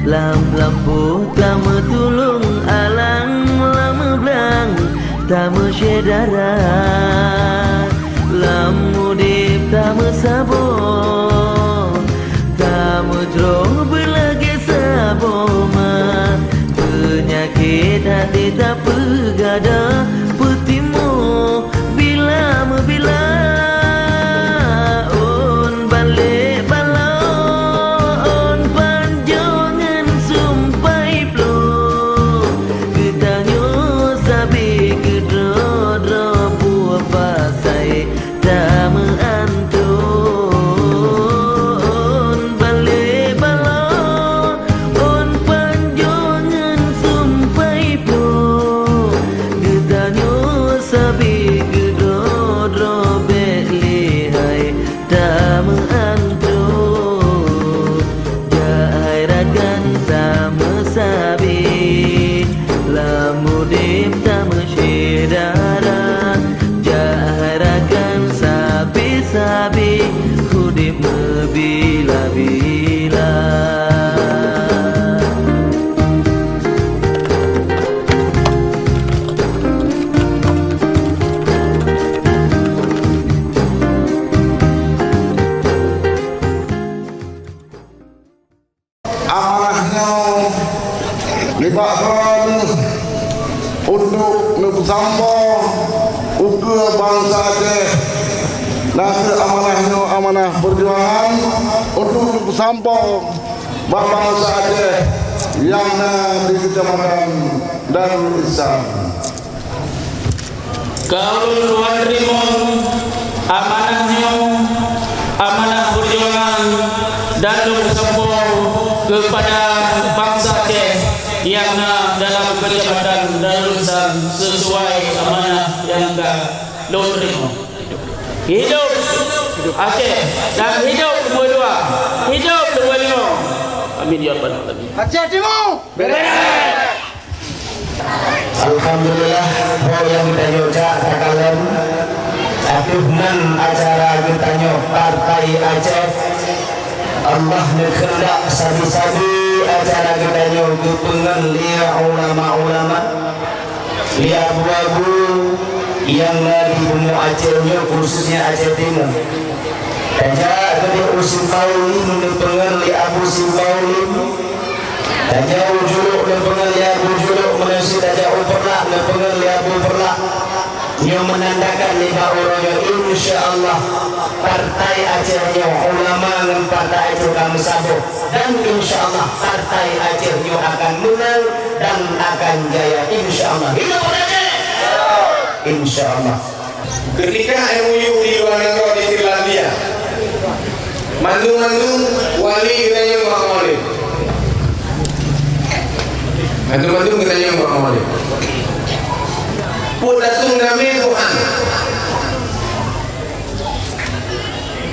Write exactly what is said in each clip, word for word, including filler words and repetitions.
Lam lampôh tameutulông, alang lam meublang tameusyedara. Lam udép tameusaboh, tameujroh beulagèe saboh ma. Peunyakét até tapeugada, peutimoh bila meubila. Ôn balek baloe, ôn panjoe ngon sumpai ploh. Geutanyoe sabe keudroe-droe buet pasai tameuanton. Balek baloe, ôn panjoe ngon sumpai ploh. Geutanyoe sabe keudroe-droe bèk lihai tameuanton. Jak hai rakan tameusabe, lam udép tameusyedara. Jak hai rakan sabe-sabe, udép meubila-bila. Amanah nyoe nibak droeneuh untuk neupeusampoe ukeue bansa Aceh. Na kheueh amanah nyoe amanah peujuangan untuk neupeusampoe bak bansa Aceh nyang na di Keucamatan Darul Ihsan. Keu ulôn lôn teurimong amanah nyoe, amanah peujuangan dan lôn sampoe keupada bansa Aceh nyang na dalam Keucamatan Darul Ihsan sisuai amanah nyang ka lôn teurimong. Hidup Aceh dan hidup Lumbôi Dua, hidup Lumbôi Limong. Amin ya rabbal alamin. Aceh Timu! Alhamdulillah, ho nyang geutanyoe jak takalon ateueh nan acara geutanyoe Partai Aceh. Allah neukheundak sabe-sabe acara geutanyoe geupeungon lé ulama-ulama, lé abu-abu nyang na di bumoe Aceh nyoe, khususnya Aceh Timu. Tajak keudeh u Simpaulim neupeungon lé Abu Simpaulim. Tajak u Julok neupeungon lé Abu Julok, meunan cit tajak u Peureulak neupeungon lé Abu Peureulak. Nyoe meunandakan nibak uroe nyoe, insya Allah, Partai Aceh nyoe, ulama ngon Partai Aceh ka meusaboh. Dan insya Allah, Partai Aceh nyoe akan meunang dan akan jaya, insya Allah. Hidup Aceh! Insya Allah. Ketika M O U di luar nanggroe di Finlandia, mandum-mandum wali geutanyong bak Maulid. Mandum-mandum geutanyong bak Maulid. Peue tatung damé Tuhan?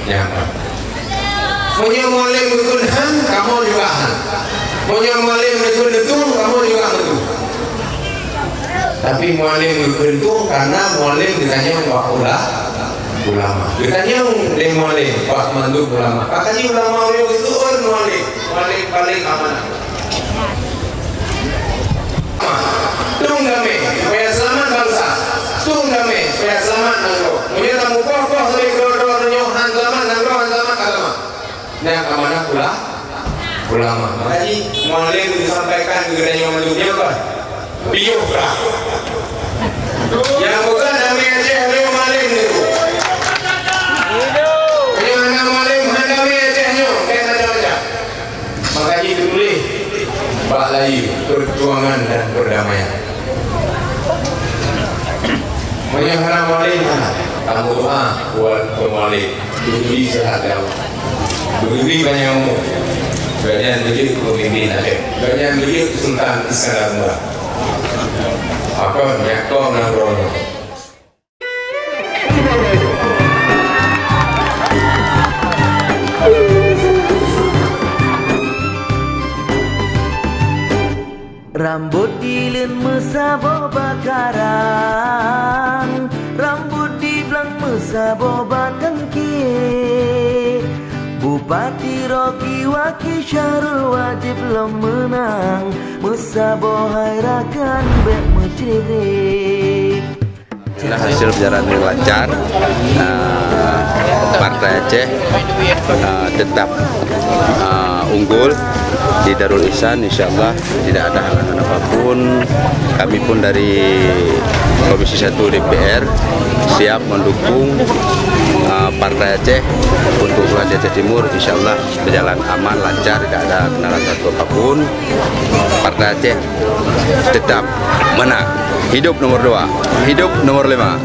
Nyan. Meunyoe Maulid geukheun han, kamoe juga han. Meunyoe Maulid geukheun neutueng, kamoe juga neutueng. Tapi Maulid geukheun tueng karena Maulid geutanyong bak ula-, ulama. Geutanyong lé Maulid bak mandum ulama. Pakon ulama uyoe geuteu'on Maulid, Maulid paléng amanah. Tueng damé, supaya seulamat bansa. Tueng damé, supaya seulamat nanggroe. Meunyoe tamukoh-koh lé keudroe-droe tanyoe, han seulamat nanggroe, han seulamat agama. Nyan amanah ula-, ulama. Maka jih Maulid geusampaikan keu geutanyoe mandum nyoe kan? Piôh blah. Nyang peugah damé Aceh lé Maulid nyoe. Meunyoe hana Maulid, hana damé Aceh nyoe, bèk macam-macam. Maka jih teutuléh bak layu perjuangan dan perdamaian. Meunyoe hana Maulid, hana. Kamoe doa buat Teungku Maulid. Beugeuri seuhat dan beugeuri panyang umu. Gobnyan geujeuet peumimpin Aceh. Gobnyan geujeuet Sultan Iskandar Muda. Pakon nyang kong nanggroe nyoe. Rambot dileuen meusaboh bak karang, rambot diblang meusaboh bak kangkée. Bu Bati Rocky Waki Syahrul wajib lom meunang, meusaboh hai rakan bèk meucrébrék. Hasil perjalanan yang lancar, eh, Partai Aceh, eh, tetap, eh, unggul di Darul Ihsan, insyaallah. Tidak ada halangan apapun. Kami pun dari Komisi satu D P R siap mendukung, uh, Partai Aceh untuk Provinsi Aceh Timur. Insyaallah berjalan aman, lancar, tidak ada kendala satu apapun. Partai Aceh tetap menang. Hidup nomor dua, hidup nomor lima.